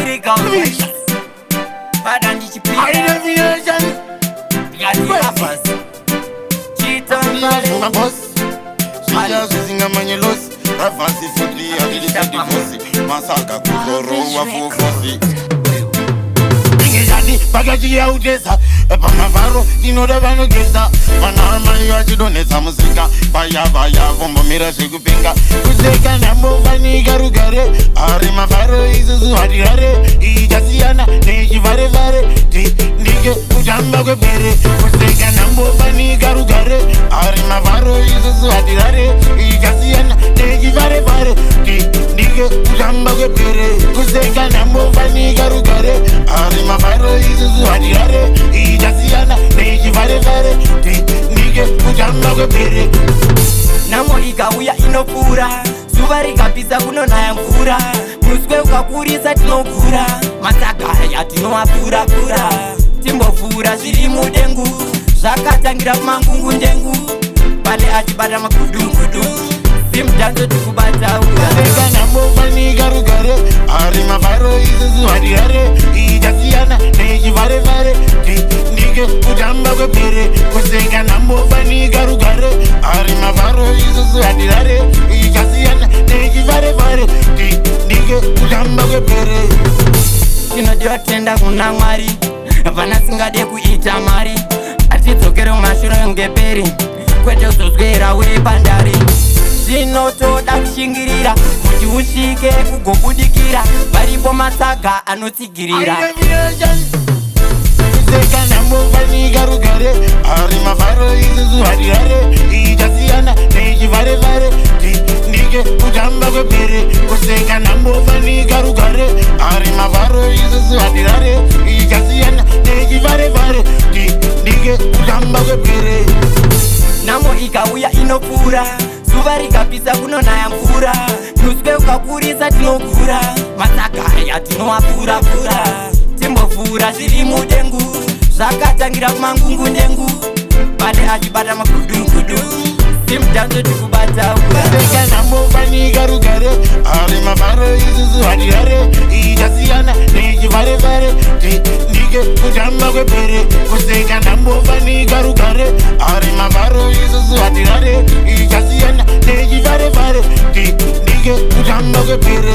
Lyrical Pada ndichipinda ndikati afas chitambare. Zvisingamanyelosi ravhasi futi hatidisadivosi masaka kuzorowa fufosi ingeshati pakachiyautesa pamavharo tinoda vanogeza vana amai vachidonhedza musika vaya vaya vombomira zvekupinga kuseka nhamo fanika rugare ari mavharo isusu hatirare ichasiyana nechivharevhare ndike kutamba kwepere kuseka nhamo fanika rugare ari mavharo isusu hatirare ichasiyana nechivharevhare ndike kutamba kwepere kuseka nhamo fanika rugare ari mavharo isusu hatirare ichasiyana nechivharevhare ndike kutamba kwepere. Nhamo ikauya inopfuura, zuva rikapisa kunonaya mvura, muswe ukakurisa tinogura, matsagaya tinoapfurapfura, timbovhura zviri mudengu, zvakatangira kumangungu ndengu pane achibata magudungudu zimudhanzo tikubataura. Kuseka nhamo fanika rugare ari mavharo isusu hatirare ichasiyana nechivharevhare ndike kutamba kwepere kuseka nhamo fanika rugare ari mavharo isusu hatirare ichasiyana nechivharevhare ndike kutamba kwepere. Tinodiwa tenda kuna Mwari, hapana singade kuita mari, atidzokere mumashure ngeperi, kwete kuzoswera uri pandari. Zvinotoda kushingirira kuti usvike kugobudikira, varipo matsaga anotsigirira. Kuseka nhamo fanika rugare ari mavharo isusu hatirare ichasiyana nechivharevhare ndike kutamba kwepere kuseka nhamo fanika rugare ari mavharo isusu hatirare ichasiyana nechivharevhare ndike kutamba kwepere. Nhamo ikauya inopfuura, zuva rikapisa kunonaya mvura, muswe ukakurisa tinogura, matsagaya tinoapfurapfura, timbovhura zviri mudengu, zvakatangira kumangungu ndengu pane achibata magudungudu zimudhanzo tikubataura. Kuseka nhamo fanika rugare ari mavharo isusu hatirare ichasiyana nechivharevhare ndike kutamba kwepere kuseka nhamo fanika rugare ari mavharo isusu hatirare ichasiyana nechivharevhare ndike kutamba kwepere.